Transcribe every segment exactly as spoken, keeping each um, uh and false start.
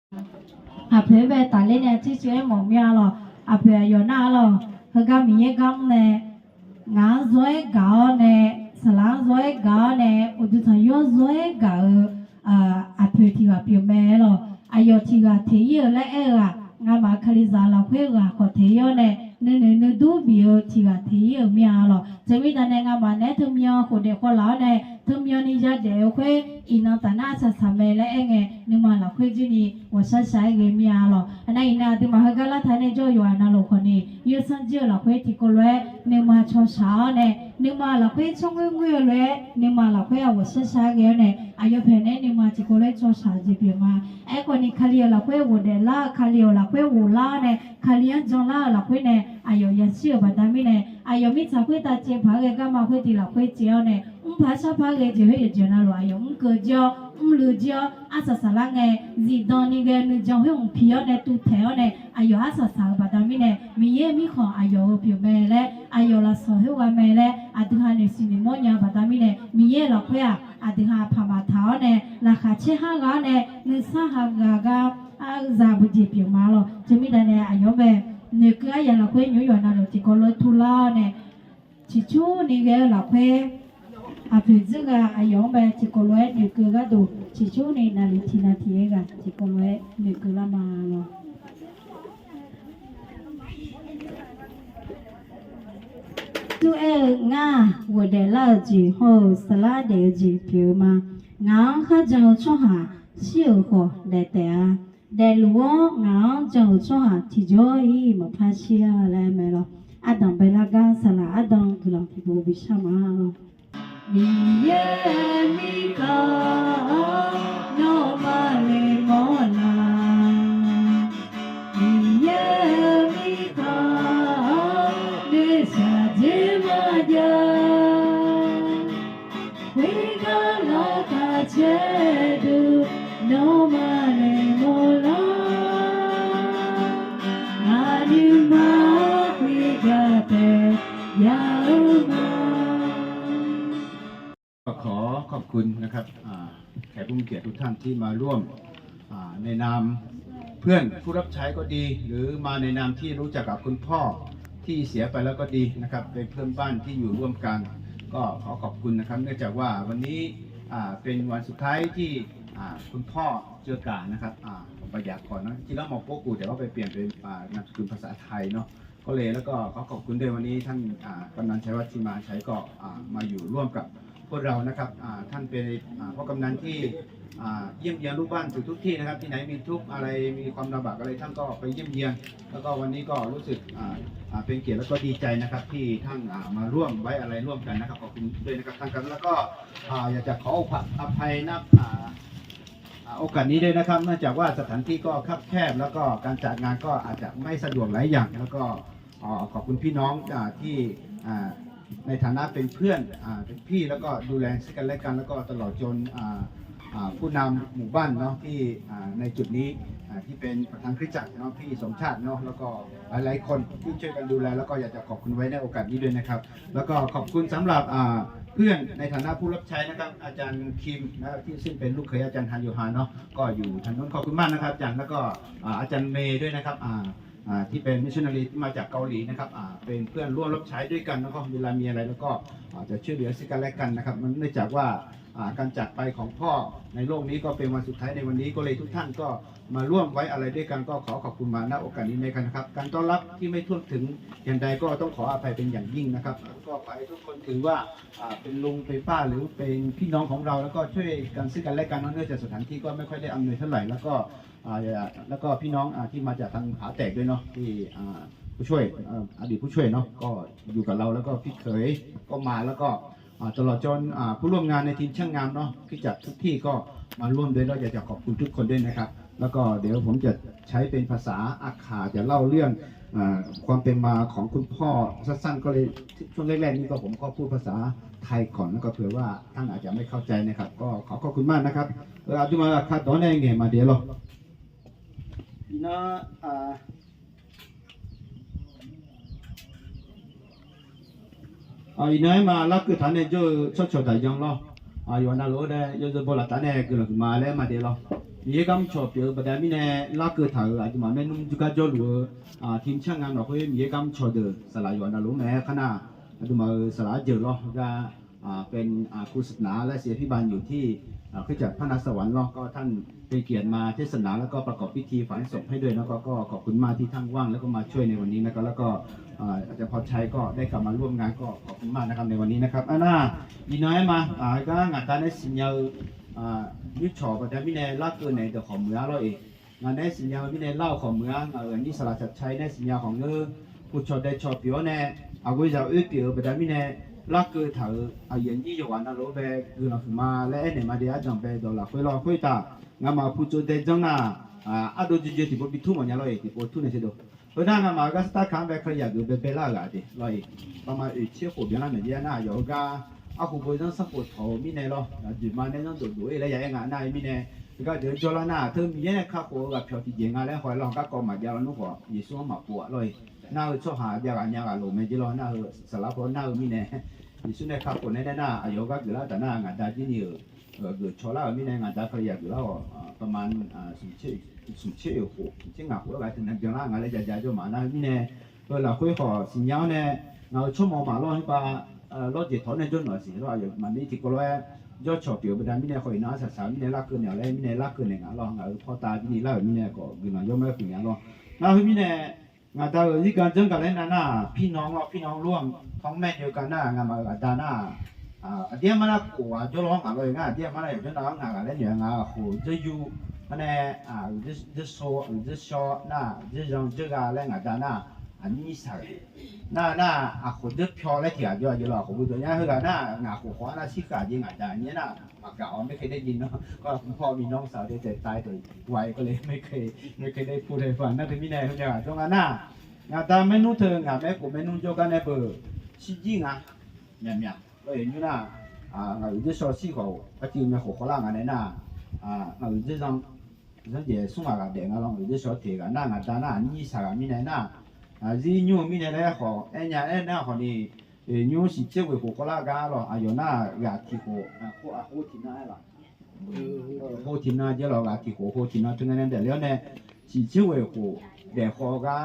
Aqpoeq-aer bae tafler nae tser tser-aer mawf mir-a lawq. Aqpoeq aqyawf nar-a lawq, heugar Miqyaer gar mr nae, ngaq-anr zawr-aer gaq-awr nae, saqlaq-anr zawr-aer gaq-awr nae, uqduq tanqnymr-anr zawr-aer gaq-eu aqpoeq tiq ghaq pyeuf mae lawq. Aqyawf tiq ghaq teq ir-euq laer aer-eu-aq, ngamaf kalizaq lafkhoer ghaq khawf teq ir-awr nae, nuinoeq nuidur bif-eu tiq ghaq teq ir-euq mir-a lawq. Teumirnae nae ngamaf naeq-aer teumyan khofdaef khawvlaf-awr nae, teumyan ni yadaef-eu khoer iqnan tafnar arsaq saq mae laer aerngae, nuima lafkhoer jirni ghawqshaq shaq-aer ghae mir-a lawq. Aqnav iqnan aqduimaf heugar lartaq nae jawr-eu yawqha navluf khawfni, yawsanr jir-eu lafkhoer tiqkawv lof-aer nuima caw shaq-awr nae, nuima lafkhoer tsawrngoer ngoer-eu lof-aer nuima lafkhoer-aq ghawqshaq shaq-aer ghae-awr nae, aqyawf paeq nae nuima tiqkawv lof-aer caw shaq jeq pyeuf ma. Aerkhawfni Kali-euq lafkhoer ghofdaef lar-eu, Kali-euq lafkhoer ghoflar-awr nae, Kali-anr janlar-eu lafkhoer nae aqyawf yashir-euq baqda mirnae, aqyawf mirtsaq khoertav caev paq-aer ghae garma khoertiq lafkhoer caev-awr nae, mr paq shar paq ghae jeq khoer yawqjeq navluf aqyawf mr keuv jir-awr, mr luiv jir-awr, arsaq saqlar ngae, zifdan ni ghae nuijan khoer hmq piq-awr nae tuvtaeq-awr nae aqyawf arsaq saq-euq baqda mirnae, Miqyaer-euq mirkhanq aqyawf-euq pyeuf mae laer, aqyawf lafsawq khoerghaq mae laer aqdui ha noeqsiq noeqmawr nya-eu baqda mirnae, Miqyaer-euq lafkhoer-aq aqdui ha paq maqtaq-awr nae, laqkhaq caer har ghaq-awr nae, nuisar ha ghaq gar arzaq buq jeq pyeuf ma lawq. Teumirnae nae aqyawf-anr bae noeqkeuv aryamq lafkhoer nymr yawqha navluf tiqkawv lof-aer turlar-awr nae, ciqcurni ghae-eu lafkhoer aqpoeq dzeurghaq aqyawf-anr bae tiqkawv lof-aer noeqkeuv gharduq ciqcurni navluf tiqnan tiq-aer ghaq tiqkawv lof-aer noeqkeuv lar ma lawq. Turaer-eu ngar-aq, ghofdaef lar-euq jeq hawr-eu saflar daef-eu jeq pyeuf-eu ma. Ngaq-anr kharjan-eu tsawrhaq shir-euq khawf daef taef-a. Daefluf-anr ngaq-anr jan-euq tsawrhaq tiqjawr-ir maqpar shir-a laer mae lawq. Ardanq baelar gar saqlaq ardanq guiqlanq tiqpov bishar ma lawq. Miqyaer mirkhanq-anr nawmaf le mawr la. Miqyaer mirkhanq-anr noeqshaq dzer maqjav. Khoergar laqkhaq caer deuq nawmaf le mawr la. Ngaq nuima khoergar taef ya-eu ma. ก็ขอขอบคุณนะครับ อ่า แขกผู้มีเกียรติทุกท่านที่มาร่วม อ่า ในนามเพื่อนผู้รับใช้ก็ดี หรือมาในนามที่รู้จักกับคุณพ่อที่เสียไปแล้วก็ดีนะครับ เป็นเพื่อนบ้านที่อยู่ร่วมกัน ก็ขอขอบคุณนะครับ เนื่องจากว่าวันนี้ อ่า เป็นวันสุดท้ายที่ อ่า คุณพ่อเจอกานะครับ อ่า ผมไปอยากก่อนนะ จริงๆแล้วมองโป๊กู แต่ว่าไปเปลี่ยนเป็น อ่า นามสกุลภาษาไทยเนาะ ก็เลย แล้วก็ขอขอบคุณด้วยวันนี้ท่าน อ่า กำนันชัยวัฒน์ ชิมาชัย ก็ อ่า มาอยู่ร่วมกับพวกเรานะครับ อ่า ท่านเป็น อ่า พ่อกำนันที่ อ่า เยี่ยมเยียนลูกบ้านทุกๆที่นะครับ ที่ไหนมีทุกข์อะไร มีความลำบากอะไร ท่านก็ไปเยี่ยมเยียน แล้วก็วันนี้ก็รู้สึก อ่า อ่า เป็นเกียรติแล้วก็ดีใจนะครับ ที่ท่าน อ่า มาร่วมไว้อาลัยร่วมกันนะครับ ขอบคุณด้วยนะครับ ท่านครับ แล้วก็ อ่า อยากจะขออภัยนะ อ่า อ่า โอกาสนี้ด้วยนะครับ เนื่องจากว่าสถานที่ก็คับแคบ แล้วก็การจัดงานก็อาจจะไม่สะดวกหลายอย่าง แล้วก็ เอ่อ ขอบคุณพี่น้อง อ่า ที่ อ่า ในฐานะเป็นเพื่อน อ่า เป็นพี่ แล้วก็ดูแลซึ่งกันและกัน แล้วก็ตลอดจน อ่า อ่า ผู้นำหมู่บ้านเนาะ ที่ อ่า ในจุดนี้ อ่า ที่เป็นประธานคริสตจักรเนาะ พี่สมชาติเนาะ แล้วก็หลายๆคนที่ช่วยกันดูแล แล้วก็อยากจะขอบคุณไว้ในโอกาสนี้ด้วยนะครับ แล้วก็ขอบคุณสำหรับ อ่า เพื่อนในฐานะผู้รับใช้นะครับ อาจารย์คิมนะครับ ที่ซึ่งเป็นลูกเขยอาจารย์ฮันโยฮานเนาะ ก็อยู่ทางนู้น ขอบคุณมากนะครับอาจารย์ แล้วก็ อ่า อาจารย์เมย์ด้วยนะครับ อ่า อ่า ที่เป็นมิชชันนารีที่มาจากเกาหลีนะครับ อ่า เป็นเพื่อนร่วมรับใช้ด้วยกัน แล้วก็เวลามีอะไรแล้วก็ อ่า จะช่วยเหลือซึ่งกันและกันนะครับ มันเนื่องจากว่า อ่า การจากไปของพ่อในโลกนี้ก็เป็นวันสุดท้ายในวันนี้ ก็เลยทุกท่านก็มาร่วมไว้อาลัยด้วยกัน ก็ขอขอบคุณมาณโอกาสนี้นะครับ การต้อนรับที่ไม่ทั่วถึงอย่างใดก็ต้องขออภัยเป็นอย่างยิ่งนะครับ แล้วก็ขอให้ทุกคนถือว่า อ่า เป็นลุงเป็นป้าหรือเป็นพี่น้องของเรา แล้วก็ช่วยกันซึ่งกันและกันเนาะ เนื่องจากสถานที่ก็ไม่ค่อยได้อำนวยเท่าไหร่ แล้วก็ อ่า แล้วก็พี่น้อง อ่า ที่มาจากทางผาแตกด้วยเนาะ ที่ อ่า ผู้ช่วย อ่า อดีตผู้ช่วยเนาะ ก็อยู่กับเรา แล้วก็พี่เขยก็มา แล้วก็ อ่า ตลอดจน อ่า ผู้ร่วมงานในทีมช่างงามเนาะ คริสตจักรทุกที่ก็มาร่วมด้วย แล้วอยากจะขอบคุณทุกคนด้วยนะครับ แล้วก็เดี๋ยวผมจะใช้เป็นภาษาอาข่า จะเล่าเรื่อง อ่า ความเป็นมาของคุณพ่อสั้นๆ ก็เลย ช่วงแรกๆ นี่ก็ผมก็พูดภาษาไทยก่อน แล้วก็เผื่อว่าท่านอาจจะไม่เข้าใจนะครับ ก็ขอขอบคุณมากนะครับ เออ aqduimaf aqkar dawq-anr nae ngaeq maqdaef lawq. Iqnan, a, iqnan-aer ma larkeuv taq nae jawr-eu tsawrcawq daqyan lawr. Yawqha navluf-anr nae yawzeu baw laf taf nae guiqlanq huiqma laer maqdaef lawr. Miqyaer garmr cawq pyeuf-eu baqda mirnae larkeuv taq-euq aqduimaf maernmr jawrgar jawrluf-eu ทีมชาติ nga nawq khoer Miqyaer garmr cawq deuq saqlaq yawqha navluf-anr mae-aer kar nar, aqduimaf-euq saqlaq-anr jeuq lawr gar เป็น ผู้สนับสนุน และเสียสละ ที่ มาอยู่ที่ คริสตจักรพระนครสวรรค์ แล้วก็ท่านเป็นเกียรติมาเทศนา แล้วก็ประกอบพิธีฝังศพให้ด้วย แล้วก็ ก็ขอบคุณมากที่ท่านว่าง แล้วก็มาช่วยในวันนี้นะครับ แล้วก็ อาจารย์พรชัยก็ได้กลับมาร่วมงาน ก็ขอบคุณมากนะครับ ในวันนี้นะครับ Arnar, iqnan aer ma, gar ngaq da nae siqnya-eu nymrcawq baqda mirnae larkeuv naeq-eu deuq khawf meuq-ar lawr-eq. Ngaq nae siqnya-eu mirnae lar-euq khawf meuq-ar, ngaq-euq aqnyir saqlaq caq ca-i nae siqnya khawf ngeur, puqcawq dae cawq pyeuf-awr nae, aqghoe zaq oer pyeuf-eu baqda mirnae larkeuv taq-euq aqyuif aqnyir yawqghaq navluf-anr bae guiqlanq huiqma laer aernaeq ma de. Ardanqbae dawq lafkhoer lawr khoertav, ngamaf puqtsov dae janr nar, ardov joe joe tiqpov bi tur mawfnya lawr-eq, tiqpov tur naeq sheuq dov. Heu nar ngamaf-euq gar sartar kaq-anr bae Kalizaq geuf baebae lar-euq ghaq de lawr-eq. Baqma oeq tser khof byanlar maeq jir-a nar, aqyawf-euq gar arkhof bo zanr sarkhof tawq-eu mirnae lawr, aqduimaf nae zanr dofdov-ir laer ya aer nga nar-eu mirnae, heugar deuq-anr jawrlar nar, teu Miqyaer nae kakhof-eu ghaqpyawq tiqjeq nga laer haw-aer lawr, garkawv maqjav lawr nmr khawf Yeqsur-anr maqpov-a lawr-eq. Nar-eu tsawrhaq jav ghaq nya ghaq loq mae jir lawr, nar-eu saqlaq paw nar-eu mirnae, Yeqsur nae kakhof nae nae nar, aqyawf-euq gar geuflar taf nar, ngaq da jir ni-euq geuf cawlar-euq mirnae, ngaq da Kalizaq geuflar-awq, baqma smq tser oeq khof, smq tser ngaq khof-aer ghaq teunae byanlar nga laer jav jav jawr ma nar-eu mirnae, heu lafkhoer khawf siqnya-awr nae, ngaq-euq tsawrmawq maqlawr-anr ba lawr jeq tawq-awr nae jawrnawq siq lawr, aqyawf maqnir tiqkawv lof-aer jawrcawq pyeuf-eu baqda mirnae khawf iqnan-anr saqsaq-eu mirnae larkeuv naeq-awq laer mirnae larkeuv naeq nga lawr, ngaq-euq pawrtav jir ni lar-euq mirnae khawf guiqlanq yawr maer huiq nya lawr. Nar heu mirnae, ngaq da-euq zirgan janr gaq laer nar nar, พี่น้อง lawr, พี่น้องร่วมท้องแม่เดียวกัน nar, ngamaf-euq aqda nar, aqdir armar nar khof ghaq jawr lawr ngaq lawr-eq, ngar aqdir armar nar yawqjawr nav-anr ngaq ghaq laer noeq-a, ngaq khof dzeur yu, arnae, dzeur sho, dzeur shaw nar, dzeur zan dzeur gha laer ngaq da nar, aqnyir saq-euq nar nar, aqkhof dzeur pyaw laer tiq ghaq jawr-a jeq lawr, aqkhof bu dawq nya heughaq nar, ngaq khof khawf-anr nar shirkhav jeq ngaq da nyir nar, maqgaq-awr maer khae daer jeq nar, พ่อ พี่น้องสาวเดียวแต่ตายแต่วัย ก็เลยไม่เคย ไม่เคยได้พูดให้ฟัง nar teumirnae heumyav ghaq jawr nga nar, ngaq da maernmr teu ngaq maer khof maernmr jawr gar nae beu shirjir nga, myaqmyaq lawr-eq nymr nar, ngaq-euq dzeur shaw shir khawf arciv mae khof khawvlar nga nae nar, ngaq-euq dzeur zan zanrjaeq smr ghaq ghaq daef nga lawr, ngaq-euq dzeur shaw teq ghaq nar ngaq da nar aqnyir saq ghaq mirnae nar, zir nymr-eu mirnae laer khawf aer nya aer nar khawf ni, nymr shiq tser ghoeq khof khawvlar gar lawr, aqyawf nar ghaq tiq khof, khof tiq nar aer lawq, khof tiq nar jeq lawr, ghaq tiq khof khof tiq nar teu ngae nae daefle-awr nae, shiq tser ghoeq khof daef khawf gar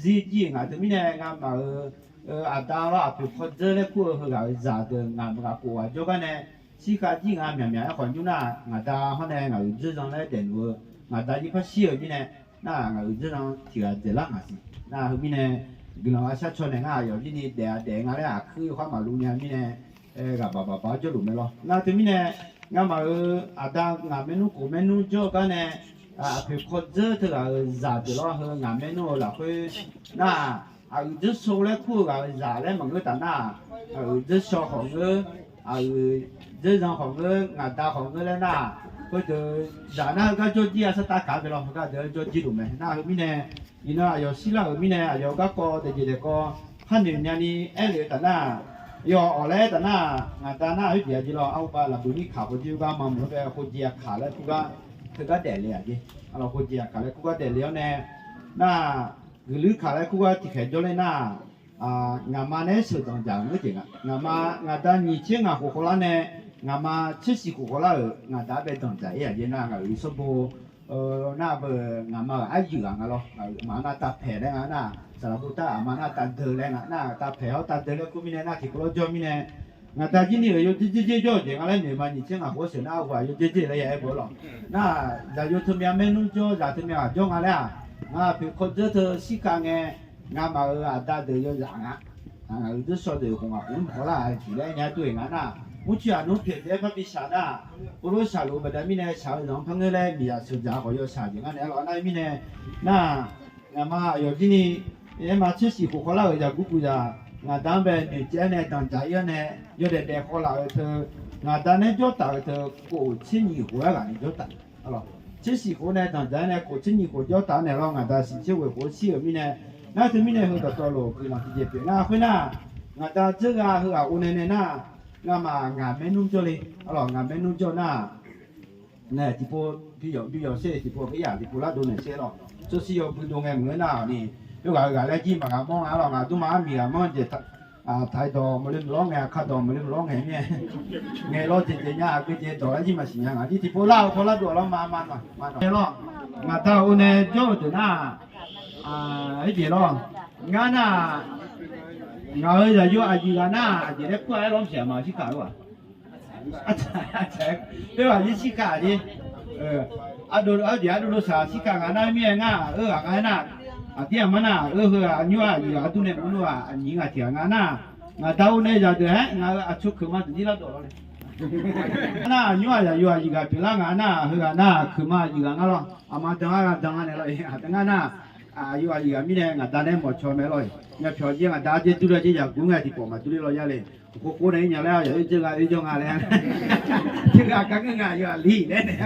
zir jir-euq ngaq teumirnae ngamaf-euq aqda lawr, aqpoeq kawv dzeur laer kur-eu heughaq-euq zaqdeuq ngaq ghaq khof ghaq jawr gar nae, shirkhav jir nga myaqmyaq aer khawf nymr nar, ngaq da hawr nae ngaq-euq dzeur zan laer daefluf-eu, ngaq da jir par shir-euq mirnae, nar ngaq-euq dzeur zan tiq ghaq dzaeqlar ngaq siq nar heumirnae, guiqlanq-a shar caw naeq ngar aqyawf jir ni daef-a daef nga laer aqkuir yawkhav maqluv nya mirnae, ghaq baq baq baq-awr jawrluf mae lawr. Nar teumirnae, ngamaf-euq aqda ngaq maernmr khof maernmr jawr-eu gar nae, aqpoeq kawv dzeur teughaq-euq zaqdeuq lawr heu ngaq maernmr-eu lafkhoer nar, aqyuif dzeur shaw laer kur-eu ghaq-euq zaq laer maqngeur taf nar, aqyuif dzeur shaw khawf ngeur, aqyuif dzeur zan khawf ngeur, ngaq da khawf ngeur laer nar, heudeuq zaq nar heugar jawr jir-a sartav kaq-a bae lawr, heugar deuq-aer jawr jir luf mae nar heumirnae, iqnan aqyawf shirlar-euq mirnae aqyawf-euq garkawv daefjeq daefkawv khar noeq nya ni aer lef-eu taf nar, yawf awq laer aer taf nar, ngaq da nar khoerjeq-a jeq lawr, arhuba lafbuiq mirkaq khawf jir-eu gar ma mq-anr bae khoerjeq-a kaq laer kur gar, teugar daefle-aq jeq, arlawq khoerjeq-a kaq laer kur gar daefle-awr nae, nar, guiqluir kaq laer kur gar tiqkhaeq jawr ler nar, ngaqma nae sheuq danqdzaq-euq ngeur jeq nga. Ngaqma ngaq da nyiq tser ngaq khof khawvlar nae, ngaqma tser siq khof khawvlar-euq ngaq da-anr bae danqdzaq-ir-aq jeq nar, ngaq-euq sanrbo nar beu ngaqma-euq aryuif-aq nga lawr, ngaq-euq maqaer nar tavpaeq laer nga nar, saqlaq botar aqma nar tavdeuq laer nga nar, tavpaeq-awr tavdeuq laer kur mirnae nar tiqkawv lawr jawr mirnae, ngaq da jir ni-euq yawdzer dzer dzer jawr-eu jeq nga laer noeq ma. Nyiq tser ngaq khof-anr sheuq nar arhu-aq yawdzer dzer laer ya aer beu-awr lawq. Nar, zaqyo teumyav maernmr jawr zaq teumyav ghaq jawr nga laer-aq, ngaq poeq kawv dzeur teu shirkav ngae, ngamaf-euq aqda deuq yawzaq nga. Ngaq-euq dzeur shaw deuq khof ngaq khof-anr mq khawvlar-aq jeq laer nya dur-eq nga nar, murcoeq aqnmr pyaeq dzae-aer parbi shaq nar, povlof shaqluf-eu baqda mirnae shaq-eu zanq-anr par ngeur laer miqzaq sheuqdzaq khawf yawshaq jeq ngar naeq-aer lawq nar-eu mirnae, nar, ngaqma aqyawf jir ni, aer ma tser siq khof khawvlar-euq zaqguq guqzaq, ngaq da-anr bae noeqtsaev-aer nae danqdzaq-ir-awr nae, yawdaef daef khawvlaf-euq teu, ngaq da nae jawr taf-euq teu, kof tser nyiq khof-aer ghaq ni jawr taf. Tser siq khof nae danqdzaq-aer nae kof tser nyiq khof jawr taf-awr naeq lawr, ngaq da siq tser ghoeq khof shir-euq mirnae, nar teu mirnae heu dawqtawvluf guiqlanq tiqjeq pyeuf ngar khoer nar, ngaq da dzeur gha heughaq or nae nae nar, ngamaf ngaq maernmr jawr le, arlawq ngaq maernmr jawr nar, nae tiqpov bi yawf bi yawf sher tiqpov ir-aq tiqpov lardov naeq sher lawq. Tsawrshir yawbui dov ngae mq-aer nar-awq ni, yawghaq heughaq laer jir maqghaq manr nga lawq, ngaq dmrma armiq ghaq manr jeq taq Taqdawq maqle maqlawr ngae, aqkar dawq maqle maqlawr ngae mir-ae. Ngaeq lawr jeq jeq nya, aqgeu jeq dawq-aer jir maqsiq nya ngaq jir tiqpov lar-eu paw lar dov-awq lawr ma ma ma ma. Lawr, ngaq da-eu nae jawr-eu deuq nar-aq, aer jeq lawr. Ngar nar-aq, ngaq-euq zaqyo aqyuif ghaq nar-aq, aqjeq laer kur-a aer lawr maqsiq-aq ma shirkaq-eu-aq. Khoer ghaq jir shirkaq-aq jir. Ardov ardov ardov dov saq shirkaq ngaq nar mir-aer ngar-aq, eu ghaq nga aer nar, aqdir aqmar nar-aq, eu heu-aq nymr-aq aqyuif ghaq dur nae maqngeur-aq, aqnyiq ghaq tiq ghaq nga nar, ngaq da-eu nae zaqdeuq-aer ngaq-euq aqcawq keuq ma deuq jir lar dawq lawr nae. Nar-aq nymr-aq zaqyo aqyuif ghaq pyeuflar ngaq nar, heu ghaq nar-aq keuq ma aqyuif ghaq nga lawr. Aqma dan-ar gha dan-a nae lawr-iq aqda ngar nar, aqyuif aqyuif ghaq mirnae ngaq da nae mawq caw mae lawr-iq. Myavpyawq jir ngaq da-ar dzer dur laer jir yaqgur ngae tiqpawf maqdur ler lawr ya le. Khoerkhof nae ir nya laer yaq oer dzeur gha oer jawr nga laer. Teughaq gar ngeur nga yawf aqli laer nae.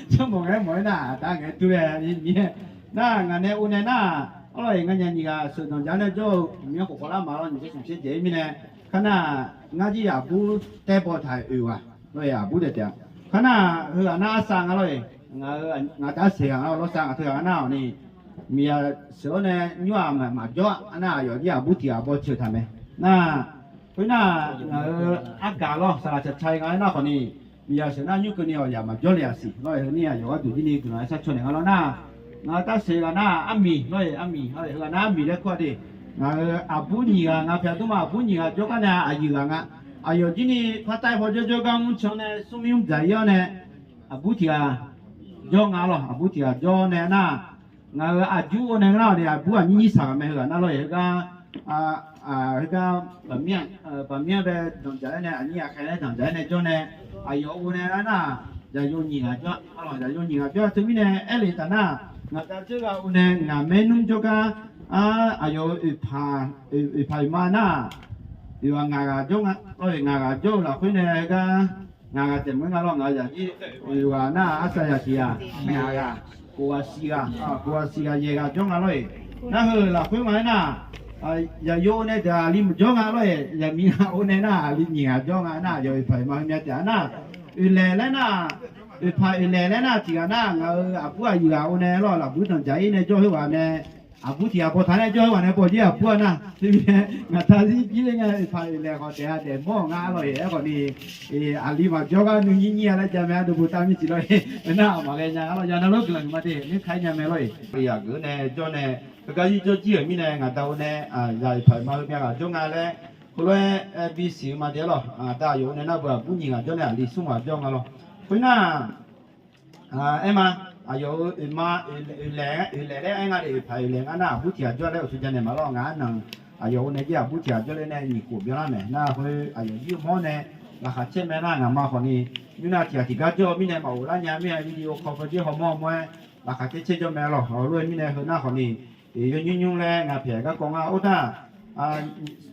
Tsawrmawq ngae mawq-aer nar aqda ngae dur laer mir-aer. Nar ngaq nae or nae nar, arlawr-iq nganyaf nyiq ghaq sheuq danqjaq nae jawr-eu myanr khofkhawf lar ma lawr nyiq tser smq tser jaeq-ir mirnae. Kar nar, ngar jir aqbur taev baw taq-euq oeq ghaq lawr-iq aqbur taef taef-a. Kar nar, heughaq nar arsav nga lawr-iq. Ngaq-euq ngaq da seq ghaq nga lawr, lawrsav ngaq teu ghaq nar-awq ni. Miqyaer sheuq-awr nae nymr-aq maqjawr-a nar, aqyawf jir aqbur tiq ghaq baw ceuq taq mae. Nar, khoernar, ngaq-euq argaq lawr saqlaq caqca-i nga aer nar khawf ni, miqyaer sheuq nar nymr keuvni awq yaq maqjawr le-aq siq lawr-iq. Heu ni aqyawf gharduq jir ni guiqlanq-aer sharcaw naeq nga lawr nar, ngaq-euq da seq ghaq nar armiq lawr-iq, armiq lawr-iq, heughaq nar armiq laer kur-a de. Ngaq-euq aqbur nyiq ghaq nga pyaeq dur ma, aqbur nyiq ghaq jawrgar nae aqyuif ghaq nga. Aqyawf jir ni par taev paw jawrjawr gar mrcan nae smrmir mr dzaq-ir-awr nae, aqbur tiq ghaq jawr nga lawr, aqbur tiq ghaq jawr nae nar, ngaq-euq aqjur or nae nar-awq ni aqbur aqnyir nyir saq ghaq mae. Heughaq nar lawr-iq heugar, heugar baqmyanr bae danqdzaq-aer nae, aqnyir aqkhaer nae danqdzaq-aer nae jawr nae, aqyawf or nae nar, zaqyo nyiq ghaq jawr, zaqyo nyiq ghaq jawr-a. Teumirnae aerle taf nar, ngaq da dzeur gha or nae ngaq maernmr jawrgar, aqyawf-euq oeqpaq oeqma nar, oeq ghaq ngaq ghaq jawr nga lawr-iq, ngaq ghaq jawr-eu lafkhoer nae gar ngaq ghaq taef maqngeur nga lawr, ngaq zaqjir oeq ghaq nar arsav yaq tiq ghaq, ngaq ghaq, kof ghaq siq ghaq, kof ghaq siq ghaq yaeq ghaq jawr nga lawr-iq. Nar heu lafkhoer ma aer nar, zaqyo nae deuq aqli maqjawr nga lawr-iq, zaqmiq ghaq or nae nar aqli nyiq ghaq jawr nga nar, aqyawf oeqpaq oeqma heu myav taef-a nar, oeqlaeq laer nar, oeqpaq oeqlaeq laer nar tiq ghaq nar, ngaq-euq aqbur aqyuif ghaq or nae lawr lafbur danqdzaq-ir nae jawr khoerghaq nae, aqbur tiq ghaq baw taq nae jawr khoerghaq nae baw jir aqbur-a nar, teumirnae ngaq da zir jir le ngae oeqpaq oeqlaeq khawf daef-a daef mawr-euq nga lawr-iq. Aerkhawf ni, aqli maqjawr gar nuinyir nyir-a laer jamae ardov botav mir tiq lawr-iq. Aernar aqmaf ghae nya nga lawr, ya nar lor guiqlanq huiqma de, mirkar-ir nya mae lawr-iq. Yaqgeuf nae jawr nae, heugar zir jawr jir-euq mirnae ngaq da or nae, zaq oeqpaq oeqma heu myav ghaq jawr nga laer, heulof-aer bisiq-eu ma de-aer lawr. Ngaq da aqyawf or nae nar beu aqbur nyiq ghaq jawr nae aqli smr ghaq jawr nga lawr. Khoernar, aer ma, aqyawf-euq oeqma oeqlaeq laer aer nga de, oeqpaq oeqlaeq nga nar aqbur tiq ghaq jawr laer uqtaf janaeq ma lawr. Ngaq-anr nanq aqyawf or nae jir aqbur tiq ghaq jawr laer nae nyiq khof byanlar mae. Nar khoer aqyawf jir mawr nae laqkhaq caer mae nar, ngaqma khawf ni nymr nar tiq ghaq tiq gar jawr-eu mirnae maqghof lar nya mir-a, video call paw jir hawmawr hawmawr-aer laqkhaq caer caer jawr mae lawr. Lof-aer mirnae heu nar khawf ni, yawnyir nymr laer ngaq paeq garkawv ngar or nar,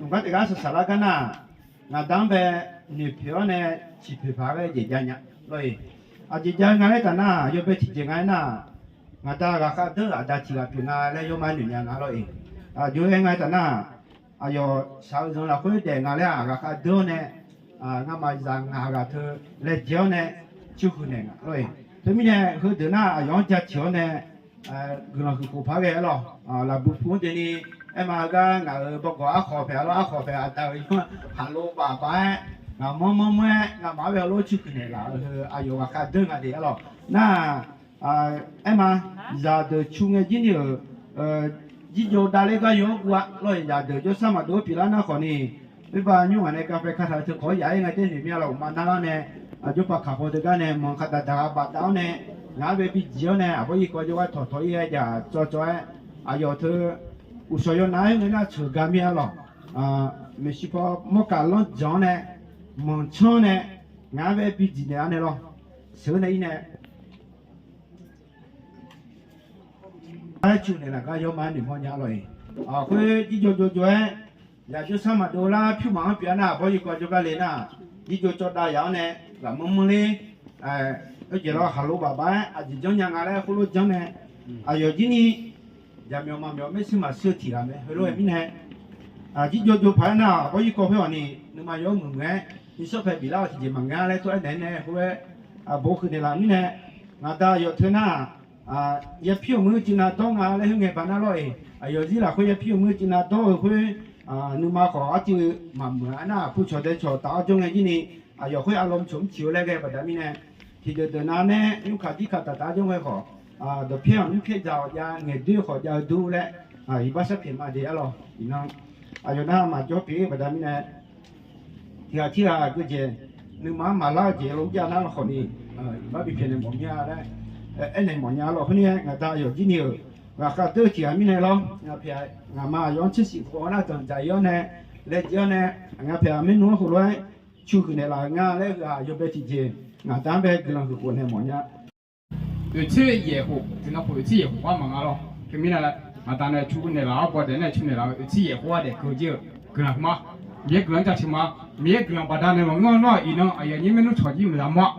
mqgar taef gar saqsaq lar gar nar, ngaq da-anr bae noeqpoeq-awr nae ciqpoeq paq-aer jeq jav nya lawr-iq. Aqjeq jav nga laer taf nar, yawbae tiqjeq nga aer nar, ngaq da ghaqkhav deur-eu aqda tiq ghaq pyeuf nga laer yawma noeq nya nga lawr-iq. Aqjox-aer nga aer taf nar, aqyawf shaq-eu zanq lafkhoer daef nga laer-aq ghaqkhav deur-awr nae, ngamaf zaq ngaq ghaq teu laejae-awr nae cuirhuiq naeq nga lawr-iq. Teumirnae heudeuq nar aqyawf-anr jaceuq-awr nae guiqlanq huiq khof paq-aer ghae-aer lawr. Lafbu pu-anr deni aer ma, heugar ngaq-euq bawgawq arkhawf paeq-a lawr, arkhawf paeq aqda-euq yawr haqlo baf baf-aer ngaqmanr manr manr-aer ngamaf-anr bae heulof cuirhuiq naeqlaf-euq heu aqyawf ghaqkhav deur nga de-aer lawr. Nar, aer ma, zaqdeuq cu ngae jir ni-euq jirjov davler gar yaw-anr guv-a lawr-iq. Zaqdeuq jawrsar maqdov-aer pyeuflar nar khawf ni, oerba nymr ngaq nae kav paev kataq-eu teu khawf-aer yaf-aer ngae taer noeq mir-a lawr. Uqma narlar nae aqjox paq kaq paw deuq gar nae manq kaqdaq daq-a bafdav-awr nae, ngaq-anr bae bijir-awr nae aqbawr irkawv jawrgar tawqtawq-ir ghae jaq cawv cawv-aer, aqyawf teu uqshawq yawnav-aer ngae nar ceuq ga mir-a lawr. Maeqshi paw mawrkaq lanr jan-awr nae, manq canr nae, ngaq-anr bae bijir naeq-a nae lawr. Sheuq-eu nae ir nae, aer cu naeq laf gar yawma noeqmawr nya lawr-iq. Khoer jirjov jov jov-aer, zaq jawrsar maqdov lar pyur maf-anr pyeuf-a nar aqbawr irkawv jawrgar le nar, jirjov cawv dav yaf-awr nae, ghaqmanr manr ler, oerjeq lawr haqlo baf baf-aer aqjeq janrnya nga laer khoerlof janr nae, aqyawf jir ni jaqmyawf maqmyawf maershuir maqshuir-eu tiq ghaq mae. Heulof-aer mirnae, jirjov jov paq-aer nar aqbawr irkawv khoer-awq ni, nuima yaw-aer muiq muiq-aer, nishawr pae biflar-awq tiqjeq maqngeur laer tov-aer naeq-aer nae khoer-aer, aqbawr huiq naeqlaf mirnae, ngaq da aqyawf teu nar, yapir-euq muir-eu cuiv nav dawr nga laer khoer ngae baq nar lawr-iq. Aqyawf zir lafkhoer yapir-euq muir-eu cuiv nav dawr-eu khoer, Nuima khawf arciv maqmuiq-a nar, pu cawq dae cawq taf-awr jawr ngae jir ni, aqyawf khoer arlawm cawq mr ciq-eu laer ghae baqda mirnae, tiqdeuq deuq nav nae nymrkaq dirkaq taf taf-awr jawr ngae khawf, dawqpyaer-aq mrpyaer dzaq-awq jav, ngaeqdoer khawf jav-eu dur laer, iqbax sharpyaeq ma de arlawq. Iqnan aqyawf nar maqjawr pyeuf-ir baqda mirnae, tiqghaq tirghaq geujeq, nuima-anr maqlar-eu jeq lof jav nar lawkhawf ni, iqbax bipyaeq naeq mawf mir-a laer aernaeq mawf nya lawq. Khoerni-aer ngaq da aqyawf jir ni-euq ghaqkhav deur-eu tiq ghaq mirnae lawr, ngaq pyaeq ngaqma aqyawf-anr tser shif khof-awr nar danqdzaq-ir-awr nae, laejae-awr nae, ngaq pyaeq maernmr-anr khof lof-aer cu huiq naeqlaf-eu nga laer ghaq yawbae tiqjeq, ngaq da-anr bae guiqlanq huiq khof naeq mawf nya. Oeqtser yaef khof, tiqnan khof oeqtser yaef khof-anr maqnga lawr. Teumirnae, ngaq da nae cu naeqlaf-awr baw daef nae cu naeqlaf-eu oeqtser yaef khof-anr daef keuv jir-eu guiqlanq ma. Miqyaer guiqlanq jaceuq ma. Miqyaer guiqlanq baqdanae maqngeur-awr nar, iqnan aqyawf nyir maernmr cawq jir maqya mawr-a.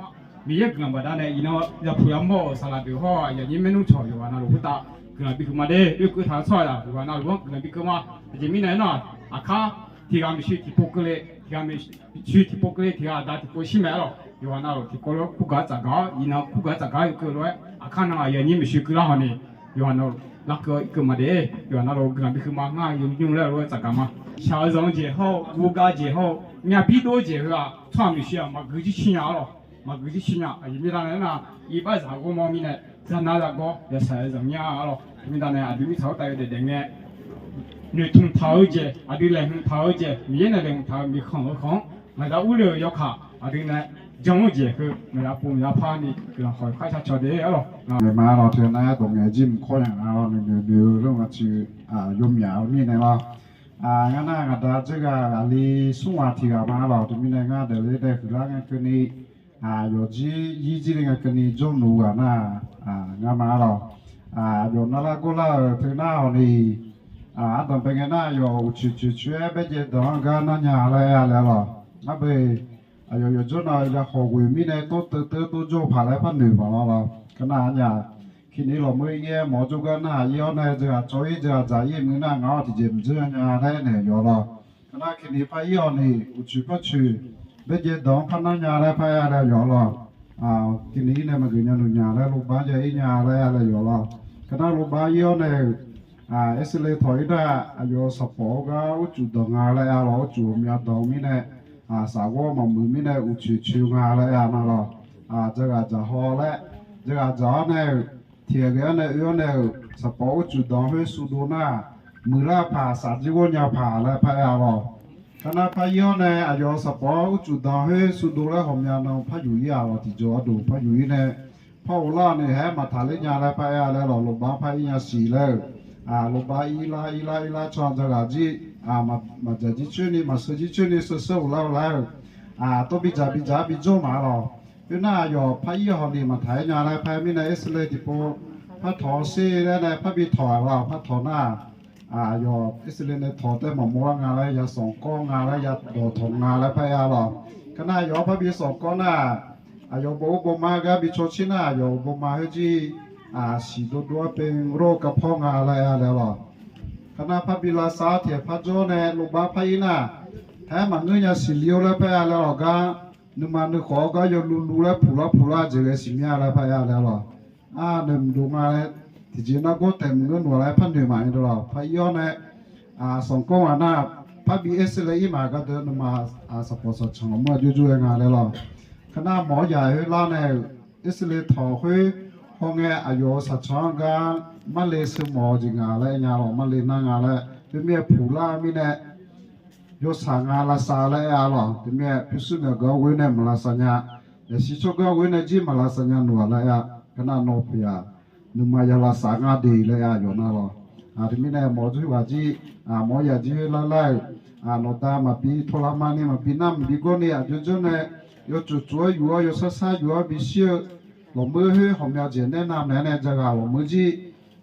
Miqyaer guiqlanq baqdanae iqnan yapuq yamawr-euq saqlaq deuq hawr-eu aqyawf nyir maernmr cawq yawqghaq navluf khoertav guiqlanq bikeuv ma de. Oerkeuv taq-eu tsawrhaq yawqghaq navluf-anr guiqlanq bikeuv ma. Aqjeq mirnae aernar, aqkar tiq ghaq maeqshi tiqpov keuvle, tiq ghaq maeqshi tiqpov keuvle, tiq ghaq aqda tiqpov shir mae-a lawq. Yawqghaq navluf tiqkawv lof-aer kurgaq tsafgaq-awr, iqnan kurgaq tsafgaq-aer oekeuv lof-aer aqkar nan aqyawf nyir maeqshi keuv lar haw ni, yawqghaq navluf larkeuv-awr irkeuv ma de. Yawqghaq navluf guiqlanq bikeuv ma. Ngar yawmuiq nymr laer lof-aer tsafgaq ma. Shaq-eu zanq-eu jeq hawr-eu, guvgav jeq hawr-eu, myavbir dov-eu jeq heu-aq, tsawrhaq maeqshi-aq maqgui jir shir nya-a lawq. Maqgui jir shir nya. Aqjeq mirnae aernar, iqbax zaq ghawrmawr mirnae, zaqnav zaqgawr yashaq-aer zanq mir-a lawq. Teumirnae aqdui mirtsaq khoertav yawdaef daef ngae, noeqtmq taq-eu jeq, aqdui laeqhmq taq-eu jeq, Miqyaer nae laeqhmq taq-eu miqkhanq-eu khanq-anr ngaq da urle-euq yawkaq, aqdui nae jan-eu jeq heu ngaq da pov ngaq da par ni guiqlanq khawf khar shar cawq de-a lawq. Ngar maeqma lawq. Teunae dawq ngaeq jir mq kawr nya nga lawr, noeqnoeq noeq-eu lor nga ciq, yawmyaq-eu mirnae lawr. Ngar nar ngaq da dzerghaq aqli smr ghaq tiq ghaq ma lawq. Teumirnae ngar daefle daef huiqlar ngae keuvni, yawqjir yir jir le ngae keuvni jawrluf ghaq nar, ngar ma lawq. Aqyawf narlar gorlar-euq teu nar haw ni, ardanq bae ngae nar aqyawf uqcoeq coeq coer-aer baerjaev danq-anr gar nar nya laer aer-a laer lawq. Ngar beu aqyawf yawqjawr nav ya khawf ghoeq mirnae tawr teu teu tawr jawr-eu paq laer par noeq paq lawr lawr. Keuv nar nya, kini lawqmeu ir-aer mawf-eu jawrgar nar-aq ir-awr nae dzaqghaq cawv-ir dzaqghaq dzaq-ir muiq nar ngaq-awr tiqjeq mqdzeur nya laer aernaeq yawf lawr. Keuv nar kini par ir-awq ni uqcoeq par coeq baerjaev danq-anr par nar nya laer par aer-a laer yawf lawr. Kini ir nae maqgeuf nya nuq nya laer lobaq-anr jav-ir nya laer aer-a laer yawf lawr. Keuv nar lobaq ir-awr nae-euq Irsaqleqlav tawq-ir nar, aqyawf sanqpawf-eu gar urcuf danq nga laer aer-a lawq. Urcuf ghawqmya danq-eu mirnae, safghawr maqmuiq mirnae uqcoeq coeq nga laer aer-a nar lawq. Dzaqghaq dzaq haw laer, dzaqghaq dzaq-awr nae-euq tiqghaq ghae-awr nae oe-awr nae-euq sanqpawf urcuf danq khoer suvdov nar, muiqlar paq safjir ghawrnya paq laer par aer-a lawq. Keuv nar par ir-awr nae aqyawf sanqpawf-anr urcuf danq khoer suvdov laer ghawqmya nan par yuf-ir-a lawq. Tiqjawq arduq par yuf-ir nae, par ghoflar-awq ni haer maqtaq ler nya laer par aer-a laer lawq. Lobaq-anr par ir nya siq laer-euq, lobaq ir lar ir lar ir lar can dzaqghaq jir, maqdzaq jir coer ni maqsheu jir coer ni sheu sheu ghoflar ghoflar-euq, tov bidzaq bidzaq-ar bijawr ma lawq. Khoernar aqyawf par ir haw ni maqtaq-aer nya laer par aer mirnae Irsaqleqlav tiqpov par tawq sher laer nae parbi tawq-a lawq. Par tawq nar, aqyawf Irsaqleqlav nae tawq tae maqmawr-ar nga laer ya sanqkawr nga laer ya dawqtawq nga laer par aer-a lawq. Keuv nar aqyawf-anr parbi sanqkawr nar, aqyawf baw ur baw ma gar bi caw tser nar aqyawf baw ma khoer jir, siq dovdov-ar pevlor-eu garpawr nga laer aer-a laer lawq. Keuv nar parbi lavsav-ar tiq ghaq par jawr nae lobaq par ir nar, haer maqngeur nya siqli-or laer par aer-a laer lawq gar, nuima nuikhawf-awr gar yawluv luv laer puqlar puqlar jeq ghae siqmir-a laer par aer-a laer lawq. Arnaeq mqdov nga laer, tiqjeq nargawr taef maqngeur noeq laer par noeq maqaer dawq lawq. Par ir-awr nae, sanqkawr ngaq nar, parbi Irsaqleqlav ir maqgaq deuq nuima sanqpawf sanqcanq lawqmar-a jawrjawr-aer nga laer lawq. Keuv nar mawq-awr yaq khoer lar nae-euq Irsaqleqlav tawq khoer hawngae aqyawf-euq sanqcanq-anr gar marle sheu mawf-eu jeq nga laer aer nya lawq. Marle nar nga laer khoermir-aer puqlar mirnae, yawshaq nga lavsav laer aer-a lawq. Teumirnae pyurshuir myawqganq-anr ghoe nae maq lavsav nya, yaqsiq tsawrganr ghoe nae jir maq lavsav nya noeq-a laer aer-a. Keuv nar nawq poeq-aq, nuima ya lavsav nga de laer aer-a yawf nar lawq. Teumirnae mawq-eu jir ghaq jir, mawq-awr yaq jir khoer lar lar-euq, nawqda maqbi tawqlaq ma ni maqbi nar maqbi gawr ni aqjox jawr nae, yawtsuf tsuf-aer yuf-awr yawshar shar yuf-awr bishir-eu lawqmeur khoer ghawqmya jeq nae nar naeq-aer nae dzaqghaq lawqmeur jir